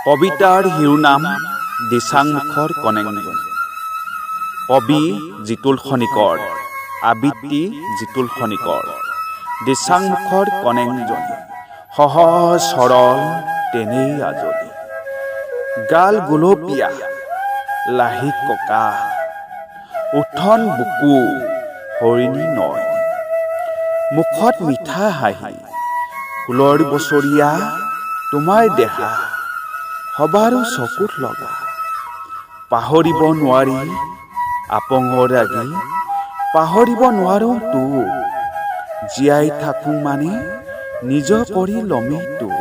কবিতাৰ শিৰোনাম দিচাংমুখৰ কনেংজনী। কবি জিতুল খনিকৰ, আবৃত্তি জিতুল খনিকৰ। দিচাংমুখৰ কনেংজনী সহজ সৰল তেনেই আজলি, গাল গুলপীয়া, লাহি ককা, উঠন বুকু, হৰিণী নয়, মুখত মিঠা হাঁহি। 16 বছৰীয়া তোমাৰ দেহা সবাৰো চকুত লগা। পাহৰিব নোৱাৰি আপঙৰ আগি, পাহৰিব নোৱাৰো তোক। জীয়াই থাকোঁ মানে নিজৰ কৰি লমেই তোক।